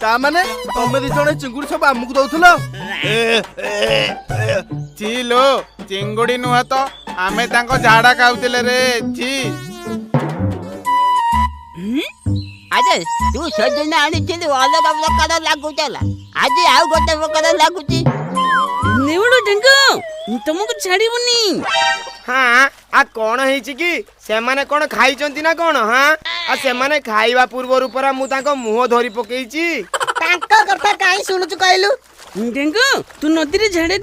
ତା ମାନେ ତମେ ଦି ଜଣ ଚିଙ୍ଗୁଡି ସବୁ ଆମକୁ ଦଉଥିଲ? ଛି ଲୋ, ଚିଙ୍ଗୁଡି ନୁହଁ ତ, ଆମେ ତାଙ୍କ ଝାଡା ଖାଉଥିଲେ ରେ, ଛି। ଆରେ, ତୁ ସେଦିନ ଆଣିଥିଲୁ ଅଲଗା ପ୍ରକାର ଲାଗୁଥିଲା, ଆଜି ଆଉ ଗୋଟେ ପ୍ରକାର ଲାଗୁଛି। ନେଉଳ ଢେଙ୍ଗ, ତମକୁ ଛାଡିବୁନି। ହଁ, ଆ କଣ ହେଇଛି କି? ସେମାନେ କଣ ଖାଇଛନ୍ତି ନା କଣ? ହଁ, ଆ ସେମାନେ ଖାଇବା ପୂର୍ବରୁ ପରା ମୁଁ ତାଙ୍କ ମୁହଁ ଧରି ପକେଇଛି। ତାଙ୍କ କଥା କାହିଁ ଶୁଣୁଛୁ କହିଲୁ? ଢେଙ୍ଗ, ତୁ ନଦୀରେ ଝାଡା